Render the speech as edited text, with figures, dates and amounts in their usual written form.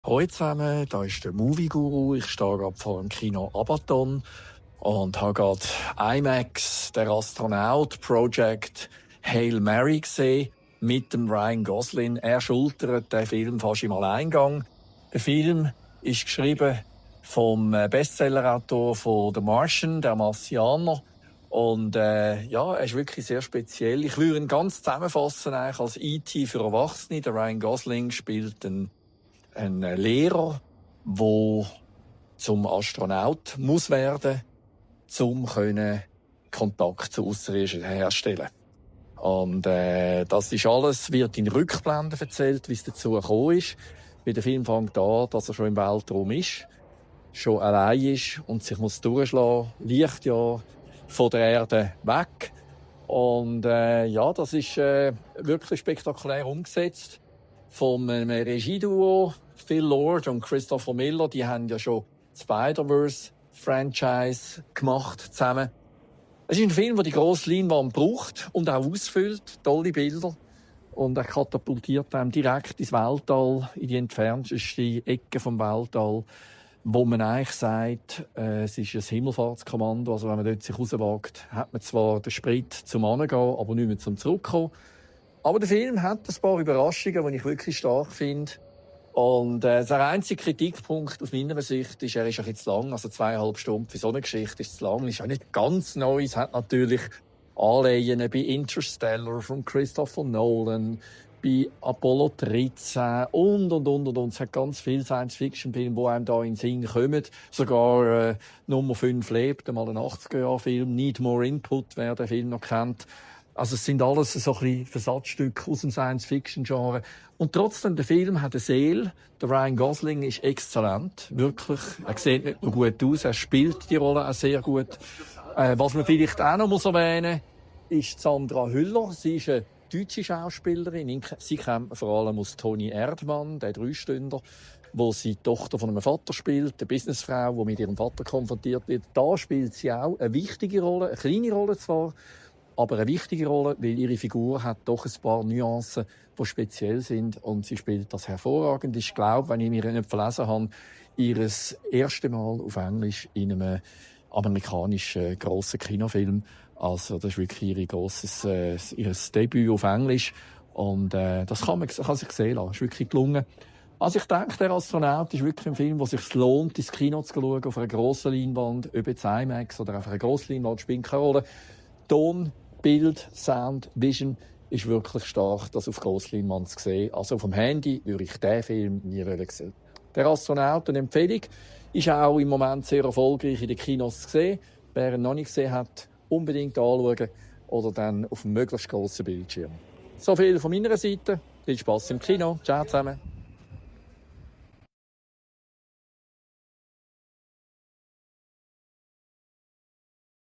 Hallo zusammen, da ist der Movie Guru. Ich stehe gerade vor dem Kino Abaton und habe gerade IMAX, der Astronaut Project Hail Mary gesehen mit dem Ryan Gosling. Er schultert den Film fast im Alleingang. Der Film ist geschrieben vom Bestsellerautor von The Martian, der Martianer. Und ja, er ist wirklich sehr speziell. Ich würde ihn ganz zusammenfassen eigentlich als E.T. für Erwachsene. Der Ryan Gosling spielt ein Lehrer, der zum Astronaut muss werden, um Kontakt zu Außerirdischen herstellen. Und das ist alles, wird in Rückblenden erzählt, wie es dazu gekommen ist. Weil der Film fängt an, dass er schon im Weltraum ist, schon allein ist und sich muss durchschlagen, Lichtjahr von der Erde weg. Und ja, das ist wirklich spektakulär umgesetzt vom Regieduo Phil Lord und Christopher Miller. Die haben ja schon Spider-Verse-Franchise gemacht zusammen. Es ist ein Film, der die grosse Leinwand braucht und auch ausfüllt. Tolle Bilder. Und er katapultiert einem direkt ins Weltall, in die entfernteste Ecke vom Weltall, wo man eigentlich sagt, es ist ein Himmelfahrtskommando. Also wenn man dort sich rauswagt, hat man zwar den Sprit zum Angehen, aber nicht mehr zum Zurückkommen. Aber der Film hat ein paar Überraschungen, die ich wirklich stark finde. Und der einzige Kritikpunkt aus meiner Sicht ist, er ist auch jetzt lang, also 2,5 Stunden für so eine Geschichte ist zu lang. Ist auch nicht ganz neu. Es hat natürlich Anleihen bei Interstellar von Christopher Nolan, bei Apollo 13 und. Es hat ganz viele Science-Fiction-Filme, die einem da in den Sinn kommen. Sogar Nummer 5 lebt, einmal ein 80er-Jahr-Film. Need More Input, wer den Film noch kennt. Also es sind alles so ein bisschen Versatzstücke aus dem Science-Fiction-Genre. Und trotzdem, der Film hat eine Seele. Der Ryan Gosling ist exzellent. Wirklich. Er sieht nicht nur gut aus, er spielt die Rolle auch sehr gut. Was man vielleicht auch noch erwähnen muss, ist Sandra Hüller. Sie ist eine deutsche Schauspielerin. Sie kennt vor allem aus Toni Erdmann, der Dreistünder, wo sie die Tochter von einem Vater spielt, eine Businessfrau, die mit ihrem Vater konfrontiert wird. Da spielt sie auch eine wichtige Rolle, eine kleine Rolle zwar, aber eine wichtige Rolle, weil ihre Figur hat doch ein paar Nuancen, die speziell sind. Und sie spielt das hervorragend. Ich glaube, wenn ich mir nicht verlesen habe, ihr erstes Mal auf Englisch in einem amerikanischen grossen Kinofilm. Also das ist wirklich ihr Debüt auf Englisch. Und das kann sich sehen lassen. Das ist wirklich gelungen. Also ich denke, der Astronaut ist wirklich ein Film, wo es sich lohnt, ins Kino zu schauen, auf einer grossen Leinwand, ob jetzt IMAX oder auf einer grossen Leinwand, spielt keine Rolle. Ton, Bild, Sound, Vision ist wirklich stark, das auf Grossleinwand zu sehen. Also auf dem Handy würde ich diesen Film nie sehen. Der Astronaut, eine Empfehlung, ist auch im Moment sehr erfolgreich in den Kinos zu sehen. Wer ihn noch nicht gesehen hat, unbedingt anschauen oder dann auf einem möglichst grossen Bildschirm. So viel von meiner Seite. Viel Spass im Kino. Ciao zusammen.